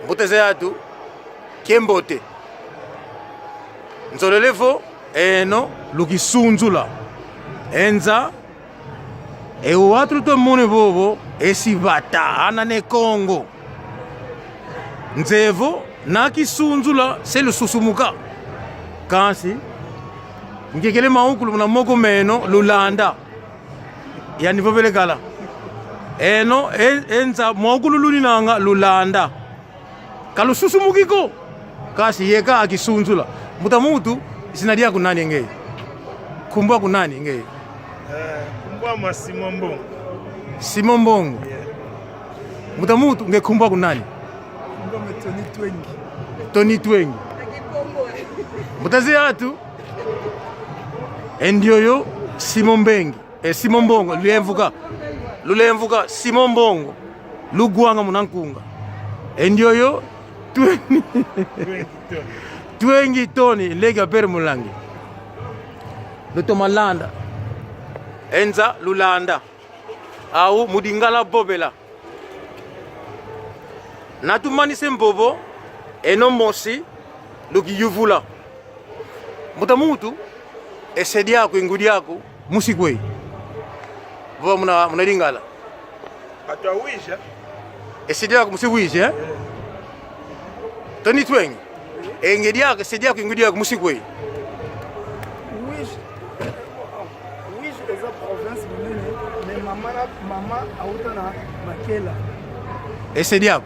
Mbuta eza yatu kembote nzolelevo eno lukisunzula enza ewatu tomoni bobo esibata ana ne Kongo nzevo nakisunzula se lususumuka kasi ngekele maukulu na moko meno lulanda ya niveau belekala eno enza mwaukulu luni nanga lulanda kalususumukiko kasi yeka akisunzula mbuta mutu zina lya kunani ngei kumbwa kunani ngei kumbwa ma Simon Mbongo. Simon Mbongo. Yeah. Mbuta mutu nge kumbwa kunani? Kumbwa ma Tony Twengi. Tony Twengi. Mbuta atu endioyo Simon Mbengi e Simon Mbongo lulemvuka lulemvuka Simon Mbongo lugwanga munankunga endioyo twengi twengi toni leki ya pere mulangi lutomalanda enza lulanda au mudingala bobela natumanise mbobo eno mosi lukiyuvula mbuta mutu esedi yako ingudi yako musikwei vuva muna, muna lingala Bato ya Wija. Esedi yako musiwije eh? Toni twengi engedi yako esedi yako ingudi yako musikwei Wije Wije eza province monene mais mama na mama auta na Makela. Esedi yako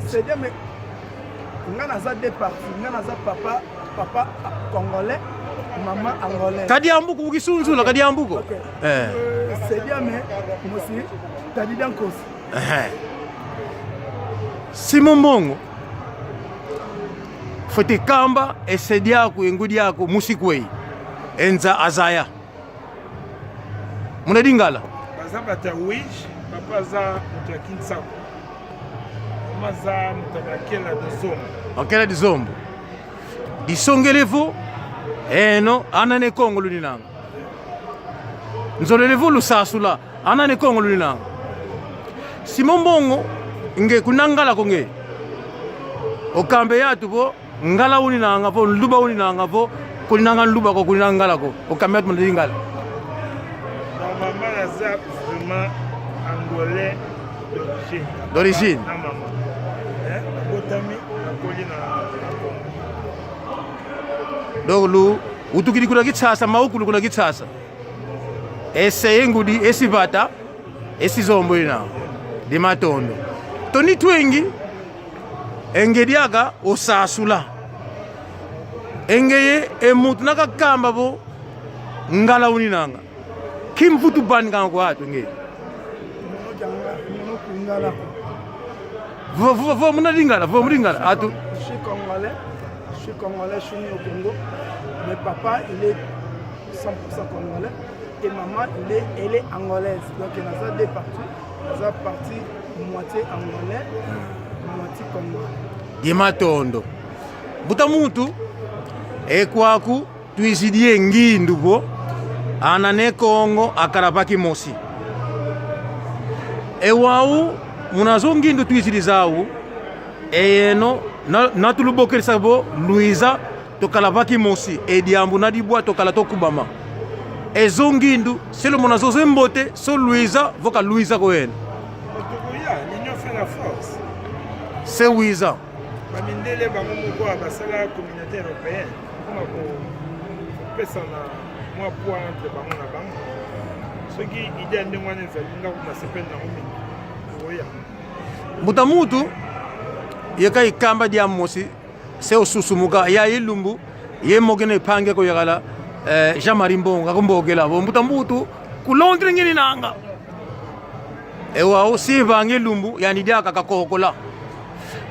C'est bien mais nga naza deux parties, nga naza papa papa congolais, maman angolaise. Kadiambuku ukisunzula kadiambuku. Okay. Eh. C'est bien mais mosi tadida nkosi. Eh. Simon Mbongo fete kamba esedi yako engudi yako musikwei enza azaya munadingala baza bato ya wige papa aza moto ya kinsako mama aza moto ya makela de zombo makela de zombo disongelevo eno ana ne kongo luninanga nzolelevo lusasula ana ne kongo luninanga simo mbongo nge kunangala ko nge okambe yatu bo ngala uni nanga vo nluba uni nanga vo kulinanga nluba ko kulinanga ngala ko okambe yatu mna lingala. Normalement naza vraiment angolais d'origine. D'origine. Na maman. Eh, nabotami nakoli na Congo. Donc lu utukili kuna kitsasa maukulu kuna kitsasa ese engudi esivata esizombo ina dimatondo toni twengi engedi aka osasula engeye emutu nakakamba bo ngala uninanga kimvutu bani kanga kwatu ngeye vo muna lingala vo mulingala atu. Je suis congolais, je suis congolais, je suis né au Congo. Mais papa, il est 100% congolais et maman, il est, elle est angolaise. Donc il y a deux parties. Il y a partie moitié angolais, moitié congolais. Dimatondo. Mbuta mutu ekwaku tuizidie ngindu bo ana ne Kongo akalapaki mosi ewau munazo ngindu tuizilizau eyeno natulubokelisa bo luiza tokalapaki mosi ediambu na dibwa tokala tokubama ezo ngindu selo munazo zembote so luiza voka luiza koyena Tokoya, l'union fait la force. Se wiza Bamindele bango moko basala communauté européenne mpona kopesana mwa poids entre bango na bango. Soki idée ya ndenge wana ezali nga nasepeli nango mingi. Tokoya. Mbuta mutu yeka ikamba dia mosi se osusumuka ya ilumbu ye moke na epange koyakala eh, Jean Marie Mbongo akombokela bo mbuta mbutu ku Londres ngini nanga ewa osivange lumbu yani diaka kakokola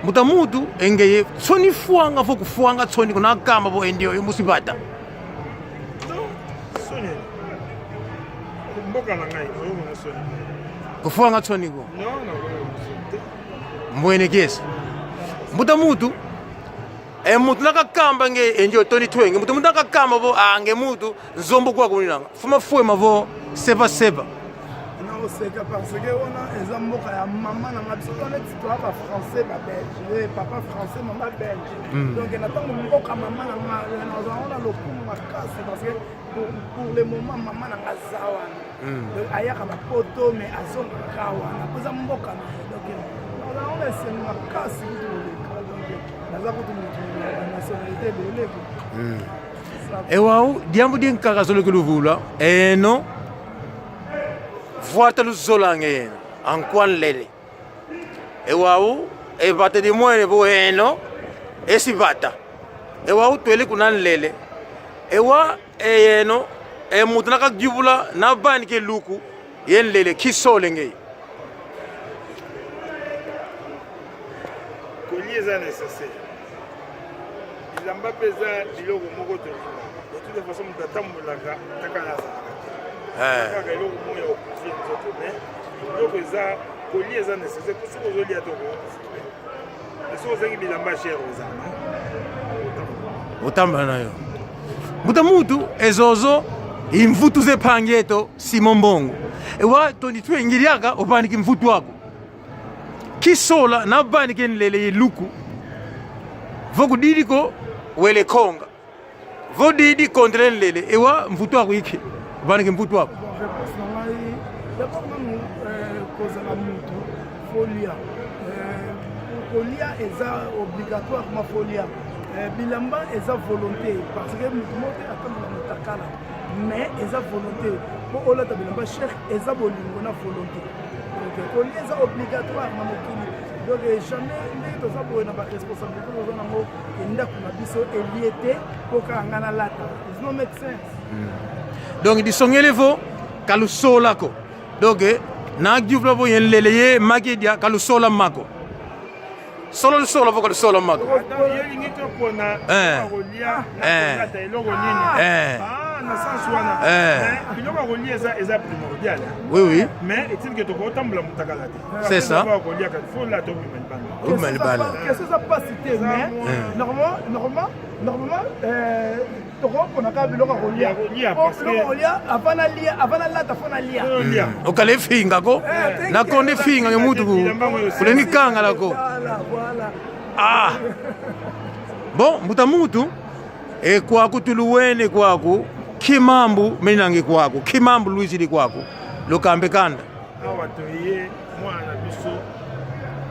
mbuta mutu engeye tsoni fuanga fo kufuanga tsoni kunakamba bo endio yomusibata Soni. Mboka na ngai oyo soni. Kufuanga tsoni ko. Non, non, te. Mbwene kesi. Mbuta mutu e mutu nakakamba nge enjo toni twenge mutu mutu nakakamba bo ange mutu nzombo kwa kunilanga fuma fue mavo seva seva. Non, Naoseka parce que wana eza mboka ya mama na nga. Biso to neti toya bafrançais, babelge, papa français, mama belge. Donc na ntango mboka mama na nga, nazala wana lokumu makasi parce que pour le moment mama na nga aza wana. Donc ayaka bapoto, mais azongaka wana po eza mboka na ye. Donc nazala wana esengo makasi kutu koleka. Donc naza kutu motu ya nationalité ebele. Ewau diambu dinkaka zoloki luvula eno vwata luzolange yeno ankwan lele ewau evata dimwene vo eno esivata ewau tweli kuna nlele ewa eyeno emutu nakajubula nabani ke luku ye nlele kisole ngei. Kolia eza nécessaire, bilamba mpe eza biloko moko tolingaka. De toute façon, moto atambolaka taka azalaka te kaka eloko moko ya kocouvrir nzoto, mais biloko eza kolia eza nécessaire, po soki ozolia te, okokufa te. Soki ozangi bilamba cher, ozala Otambala na yo mbuta mutu ezozo imvutu zepangi eto simo mbongo ewa tondi twengiliaka opandiki mvutu ako kisola nabandike nlele yeluku vokudiliko wele konga vodidi kontre nlele ewa mvutu ako iki opandiki mvutu ako. Bon, réponse na ngai d'abord nanu, kozala mutu folia, kolia eza obligatoire ma folia. Bilamba eza volonté parce que mutu moko te atambola motakala, mais eza volonté mpo olata bilamba cher, eza bolingo na volonté. Donc kolia eza obligatoire na mokili. Donc jamais ndenge toza boye na baresponsabilité toza nango, ndako na biso elie te mpo kaka ngai nalata, it no make sense. Donc disongeli vo kalusolako. Donc najuvula vo ye nlele ye makidia kalusola mako solo lusola vo kalusola mako. Yo lingi topona kolia na kolata eloko nini? Na sens wana, biloko ya kolia eza primordial. Oui. Mais etili ke tokotambola motakala te. C'est ça. Koliaka, faut lata, obima libanda. Obima libanda. Question eza mpasi te, mais normalement tokopona kaka biloko ya kolia. Biloko ya kolia, avant nalia, avant nalata, faut nalia. Okala efinga ko nakonde finga nge mutu kuleni kanga lako. Voilà. Ah bon, mbuta mutu ekwaku tuluwene kwaku kimambu menange kwaku kimambu luizili kwaku lokambe kanda. Awa toye, mwana na biso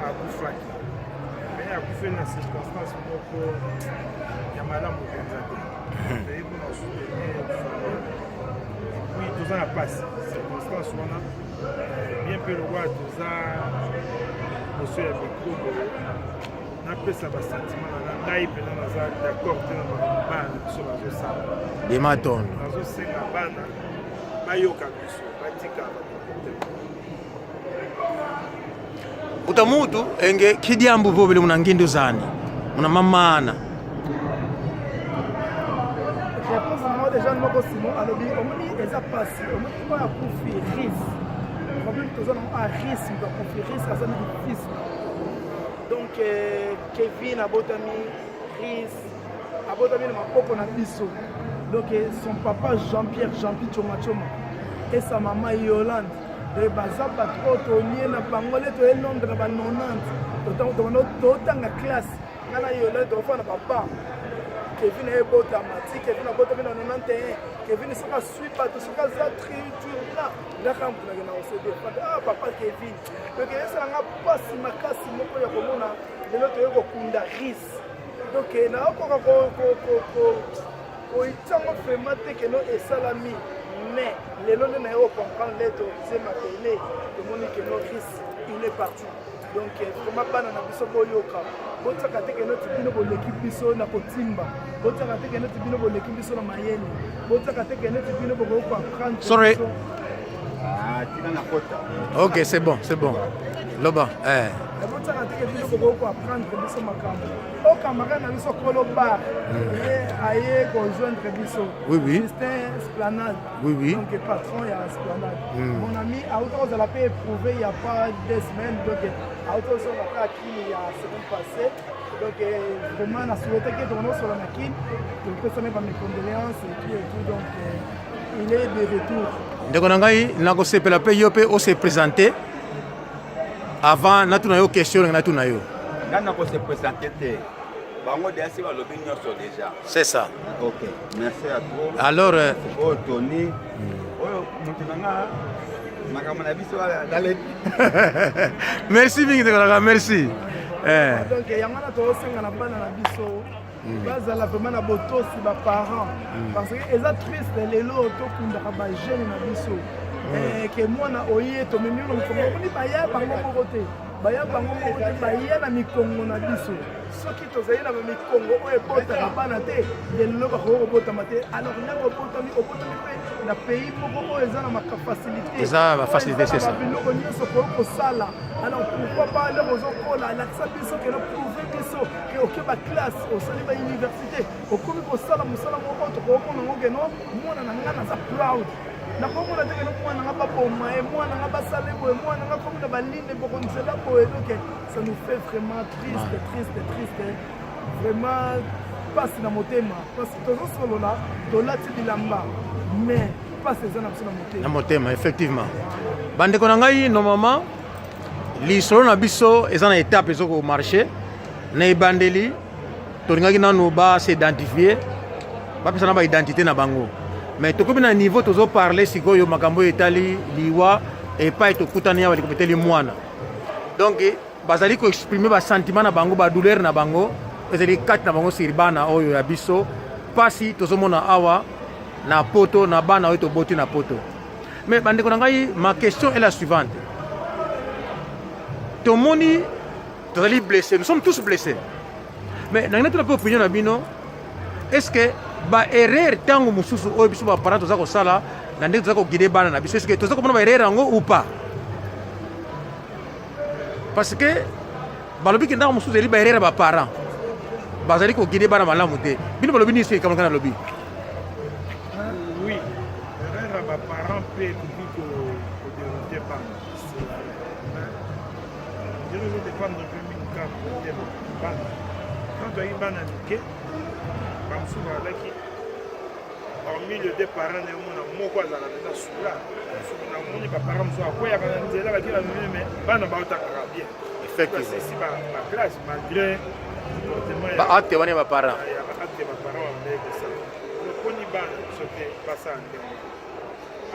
akufaki, mais akufi na circonstance moko ya malamu mpenza te. Toye mpona soutenir famille et puis toza na mpasi circonstance wana bien mpe lokwa toza liboso ya micro boye, napesa basentiment na ngai mpena naza d'accord te na makambo bana na biso bazosala. Dematondo. Nazosenga bana bayoka biso, batika bacomportement. Mbuta mutu enge kidiambu vobele muna ngindu zani muna mamana. Réponse nango déjà moko, Simon alobi. Omoni, eza pasi. Omoni oyo akufi ris, problème toza nango a ris, moto akufi ris aza neti fils. Donc Kevin abotami, ris abotami na maboko na biso. Donc son papa Jean-Pierre Jean-Pi Choma Choma et sa maman Yolande, donc baza bato oyo tolie na bango le toye Londres na ba 90, totanga classe nga na Yolande, tofanda na baba Kevin ayebotama ti Kevin abotami na 91. Kevin soki aswi bato, soki aza turbulent, ngaka moto nakenda kose défendre, ah papa Kevin. Donc esalanga mpasi makasi moko ya komona lelo toye kokunda ris. Donc naokoka koitiango vraiment te keno esalami, mais lelo nde naye kocomprendre nde toze mabele, tomoni keno ris il est parti. Donc vraiment, bana na biso, boyoka, botiaka te keno ti bino boleki biso na kotimba, botiaka te keno ti bino boleki biso na mayele, botiaka te keno ti bino bokoki koapprendre. Sorry. Biso. Ok, c'est bon, c'est bon, loba eh. Botiaka te ke bino bokoki koapprendre biso makambo. O camarade na biso kolo bar ye aye kojoindre biso. Justin Esplanade. Donc patron ya Esplanade, mon ami auta kozala mpe éprouvé il y a pas 2 semaines. Donc auta kozonga mpe akini ya semaine passée. Donc vraiment na souhaitaki tokona kosola na kini, topesami ba mes condoléances et tout et tout. Donc Il est de retour. Ndeko na ngai, nakosepela mpe yo mpe ose présenter avant natuna yo question ndenge natuna yo. Nga nakose présenter te, bango deja si balobi nyonso déjà. C'est ça. Ok, merci à toi. Alors oyo Tony, oyo moto na nga, makambo na biso naleki. Merci mingi, ndeko na ngai, merci. Donc yango wana tozosenga na bana na biso bazala vraiment na botosi baparent, parce que eza triste lelo tokundaka bajeune na biso, ke mwana oye, tomemi yo na mokongo, omoni baya bango moko te, baya bango moko te, baya na mikongo na biso. Soki tozali na bamikongo oyo ebotaka bana te, lelo bakoki kobotama te. Alors ndenge obotami, obotami mpe na pays moko oyo eza na makafacilité. Eza bafacilité, c'est ça. Biloko nyonso koki kosala. Alors pourquoi pas lelo ozokola, alakisa biso ke no prouve biso ke oke baclasse, osali bauniversité, okomi kosala mosala moko oyo tokomona ngo ke no mwana na nga naza proud. Nakomona te ke no mwana nga baboma ye, mwana nga basala boye, mwana nga komi na baline boko nzela boye. Donc ça nous fait vraiment triste, triste, triste, vraiment mpasi na motema, parce que tozosolola, tolati bilamba, mais mpasi eza na biso na motema. Na motema, effectivement. Bandeko na ngai, normalement lisolo na biso eza na étape ezokomarche. Na ebandeli tolingaki nanu bas'identifier, bapesa na baidentité na bango, mais tokomi na niveau tozoparle sikoyo makambo oyo etali liwa epai tokutani awa, likambo etali mwana. Donc bazali koexprime basentiment na bango, badouleur na bango ezali kati na bango sur bana oyo ya biso, mpasi tozomona awa na Poto, na bana oyo toboti na Poto. Mais bandeko na ngai, ma question est la suivante: tomoni tozali blessé, nous sommes tous blessés, mais nangi natuna mpe opinion na bino: est ce que baerreur ntango mosusu oyo biso baparent toza kosala na ndenge toza koguide bana na biso, est ce que toza komona baerreur yango ou pas? Parce que balobi ke ntango mosusu ezali baerreur ya baparent, bazali koguide bana malamu te. Bino balobi nini soki likambo nalobi? Oui, erreur ya baparent mpe ekoki kodérouter bana. Dirait ezodépendre mpe mingi kaka motema bana. Quand toyaki bana mike, bamosusu bazalaki parmi les deux parents na yo, mona moko azalaka mpenza sula. Namoni baparent mosusu akweyaka na nzela, baki bamemi, mais bana baotangaka bien. Basisi baclasse malgré comportement. Baacte wana ya baparent. Ya baacte baparent babandaki kosala. Mponi bana biso te basala ndenge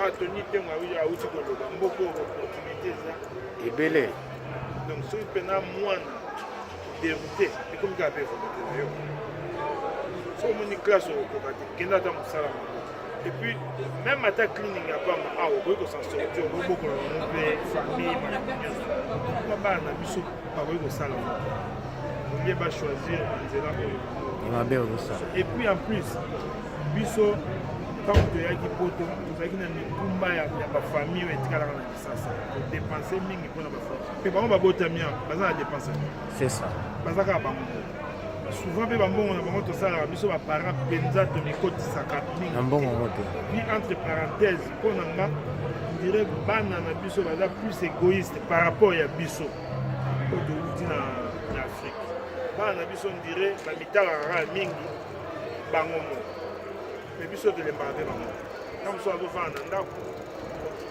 awa. Toni ntengo awuti koloba, mboka opportunité eza ebele. Donc soki mpena mwana dérouté, ekomi kaka mpe volonté na yo. So omoni classe okokoka te, kende ata mosala moko, et puis même ata cleaning ya pamba awa, okoki kos'en sortir, okobokola bango mpe famille, makambo nyonso. Pourquoi bana na biso bakoki kosala moko au lieu bachoisir banzela oyo? Mabe okosala. Et puis en plus, biso ntango toyaki Poto, tozalaki na mikumba ya bafamille oyo etikalaka na Kisasa, kodépenser mingi mpona bafamille. Mpe bango babotami awa, baza na dépense. C'est ça. Baza kaka bango. Souvent mpe bambongo na bango tosalaka, biso baparent mpenza tomikotisaka mingi na mbongo yango te. Puis entre parenthèse, mpo na nga, dirait bana na biso baza plus égoïste par rapport ya biso oyo touti na Afrique. Bana na biso ndire bamitalaka kaka mingi bango moko, mais biso tolembaka mpe bango. Na mosusu azofanda na ndako,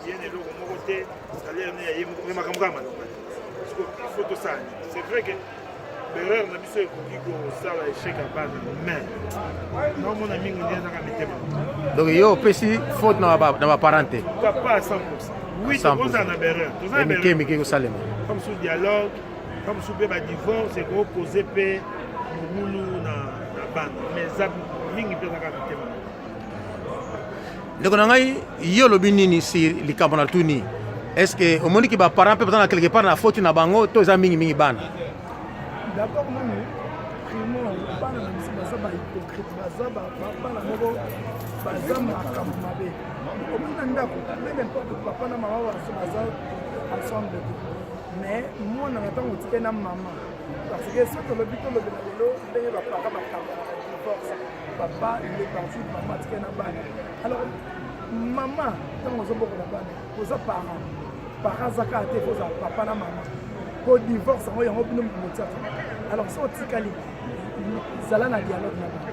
ye na eloko moko te, salaire ne ya ye moko, mais makambo kaka malonga te. Parce que il faut tosala nini? C'est vrai que erreur na biso ekoki kosala échec ya bana, mais naomona mingi nde ezaka mitema. Donc yo opesi faute na baparent te? Pas à 100. Oui, tokozala na baerreur, toza na mike mike kosalema. Comme sous dialogue, comme sous mpe badivorce ekokose mpe mobulu na bana, mais eza mingi mpe ezaka mitema. Ndeko na ngai, yo olobi nini si likambo na tuni? Est ce que omoniki baparent mpe baza na quelque part na faute na bango, to eza mingimingi bana? D'abord nanu, primo, bana na biso baza bahypocrite, baza bana moko baza makambo mabe. Omoni na ndako, même importe papa na mama baza ensemble te, mais mwana na ntango otikali na mama, parce que soki tolobi, tolobela lelo ndenge bapapa bakambanaka, divorce, papa il est parti, mama atikali na bana. Alors mama, ntango ozobokola bana, oza parent, parent aza kaka te, kozala papa na mama po divorce yango bino motiaka. Alors so otikali, zala na dialogue na bango.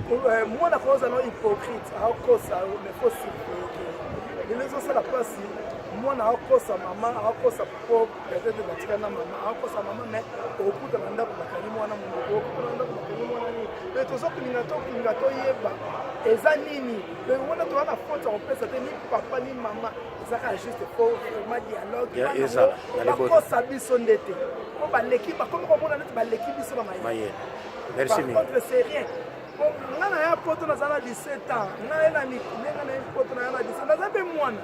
Mwana kozala no hypocrite, akosa, mais faut surveiller. Lelo ezosala mpasi, mwana akosa mama, akosa po peut-être batika na mama, akosa mama, mais okuta na ndako bakangi mwana monoko, okuta na ndako bakangi mwana nini. Mais toza kolinga, tokolinga toyeba eza nini. Mais wana toza na faute ya kopesa te, ni papa ni mama. Eza kaka juste faut vraiment dialogue. Ya, ezala na libota. Bakosa biso nde te, po baleki, bakomi komona neti baleki biso na mayele. Mayele, merci Par mingi. contre, c'est rien. Bon, nga na ya poto, naza na 17 ans. Nga ye na ndenge na ye poto, na ya na 17, naza mpe mwana,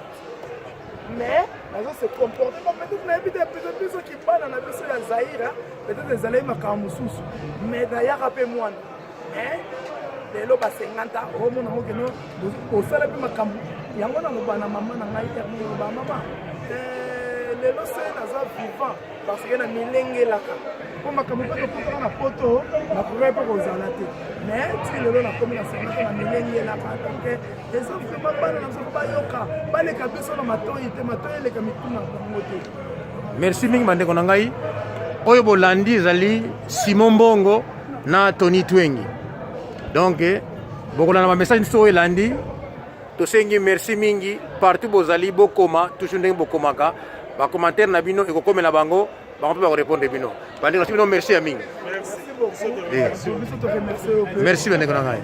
mais nazo se comporter. Bon, peut-être nayebi te, peut-être biso kibana na biso ya Zaire, peut-être ezalaki makambo mosusu, mais nayaka mpe mwana. Mais lelo ba 50 ans, omona ngo keno osala mpe makambo yango. Na loba na mama na ngai, loba mama, lelo se naza vivant parce que na milengelaka mpo makambo mpe tokutaka na poto, nakokai mpe kozala te. Mais ti lelo nakomi na 50, na milengelaka. Donc eza vraiment bana na biso mpo bayoka, baleka biso na matoi te, matoi eleka mitu na bango te. Merci mingi, bandeko na ngai. Oyo bolandi ezali Simon Mbongo na Tony Twengi. Donc bokolanda bamessage nyonso oyo elandi. Tosengi merci mingi partout bozali, bokoma toujours ndenge bokomaka bacommentaire na bino, ekokomela bango, bango mpe bakorépondre bino. Bandeko na bino, merci ya mingi. Merci. Biso toremercie yo mpe. Merci, bandeko na ngai.